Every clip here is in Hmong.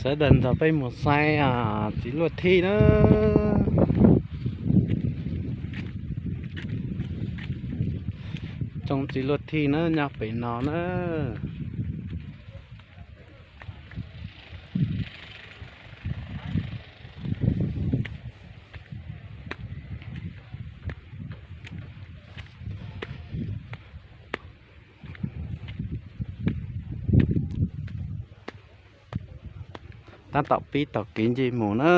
Sawv daws nrog peb mus saib txiv luaj thij na. Tsoo txiv luaj thij na nyob pem no na. Tab tom pib tau kev nce mus na.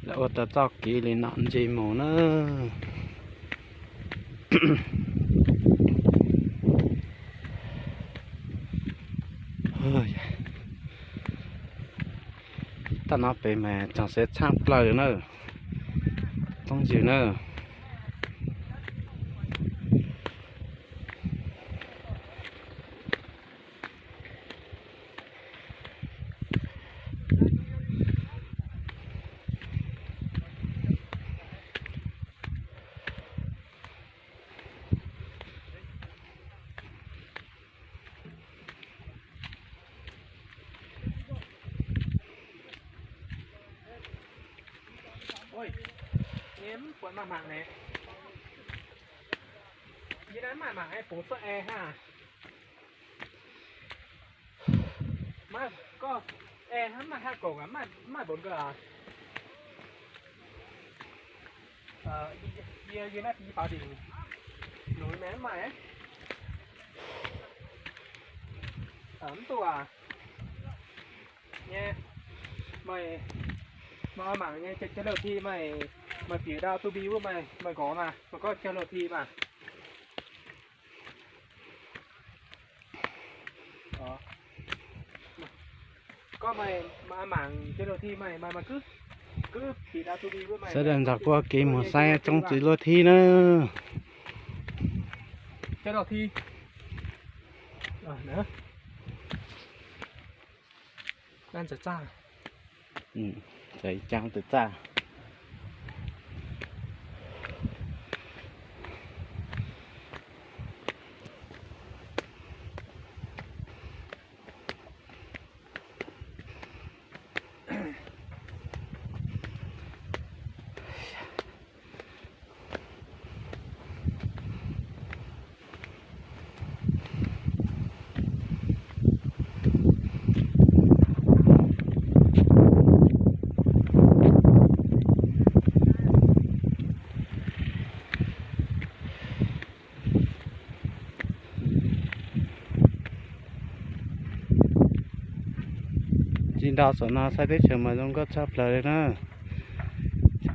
Lawv ua tau txoj kev li no ntse mus na. Tam no pem mas tsoom siab tshaj plaws na, phooj ywg na. Maj mam cog luag thi mas, mas pim dau tu bi ua mas, mas kov mas, mas koj cog luag thi mas. Sawv daws nrog kuv ua ke mus saib tsoo txiv luaj thij na. Txawm ib cag txawm txaj. Tsis nto saum no saib teb chaws mas zoo nkauj tshaj plaws li na,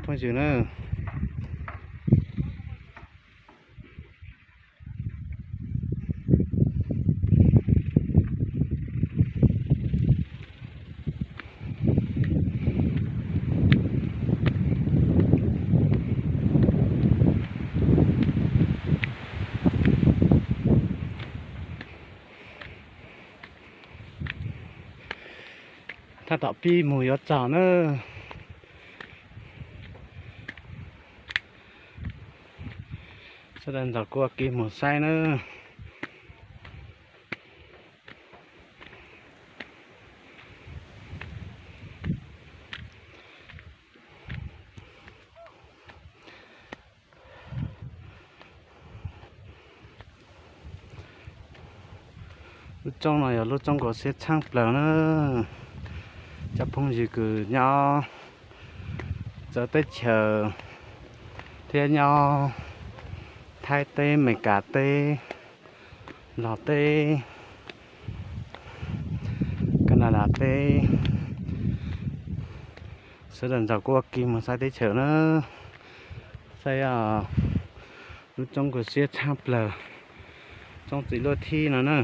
phooj ywg na. Tab tom pib mus yuav txog na. Sawv daws nrog kuv ua ke mus saib na. Lub tsoob no yog lub tsoob kws siab tshaj plaws na. Cov phooj ywg kws nyob txawv teb chaws thiab nyob Thaib teb, Meskas teb, Nplog teb, Kanadas teb, sawv daws nrog kuv ua ke mus saib teb chaws na. Saib lub tsoob kws siab tshaj plaws, tsoob txiv luaj thib no na.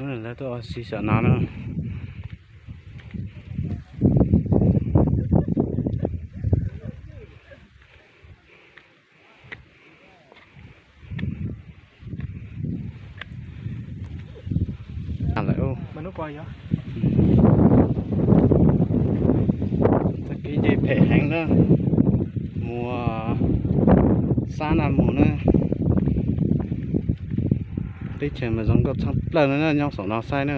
Lawv tuaj ua si saum no na. Lawm, tag kis nce phem heev na, mus sab na mus na. Teb chaws mas zoo nkauj tshaj plaws na, nyob saum no saib na.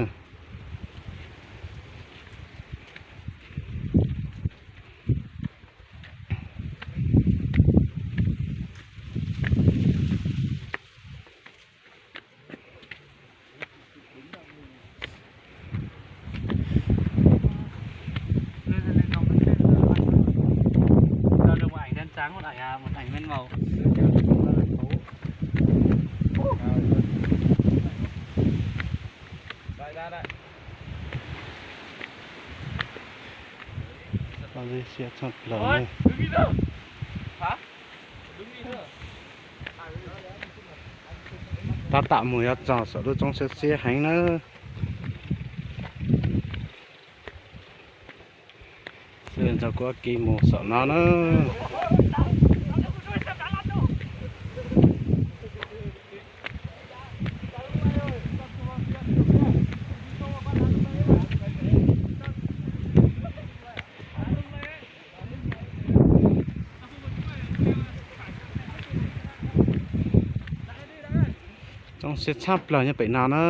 Tab tom mus yuav txog saum lub roob siab siab heev na. Sawv daws nrog kuv ua ke mus saum no na. Roob siab tshaj plaws nyob pem no na.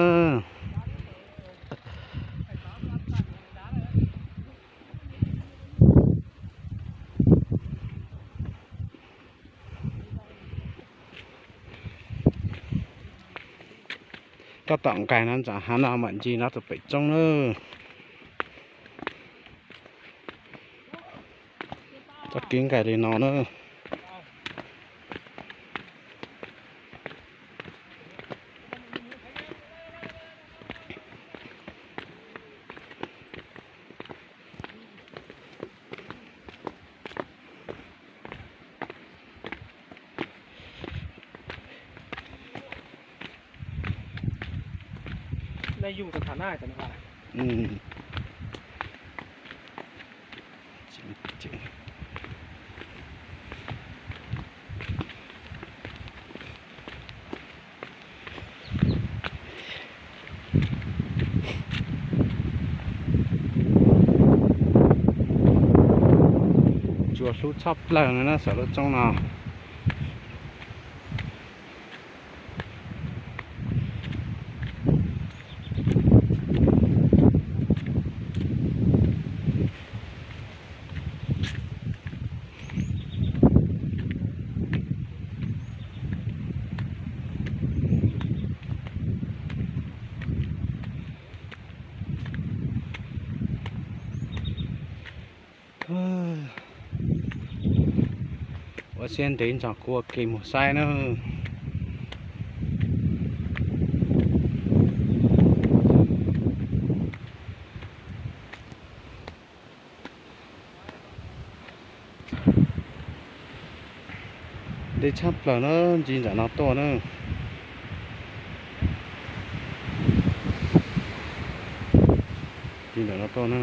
Tab tom nqes no ntawm hav no mam ncig no rau pem roob na. Txoj kev nqes li no na. Tsuas hlub tshaj plaws no na saum lub roob no. Ua siab ntev nrog kuv ua ke mus saib na. Deb tshaj plaws na, ncig ntawm no tuaj na. Ncig ntawm no tuaj na.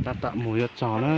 Tab tom mus yuav txog na.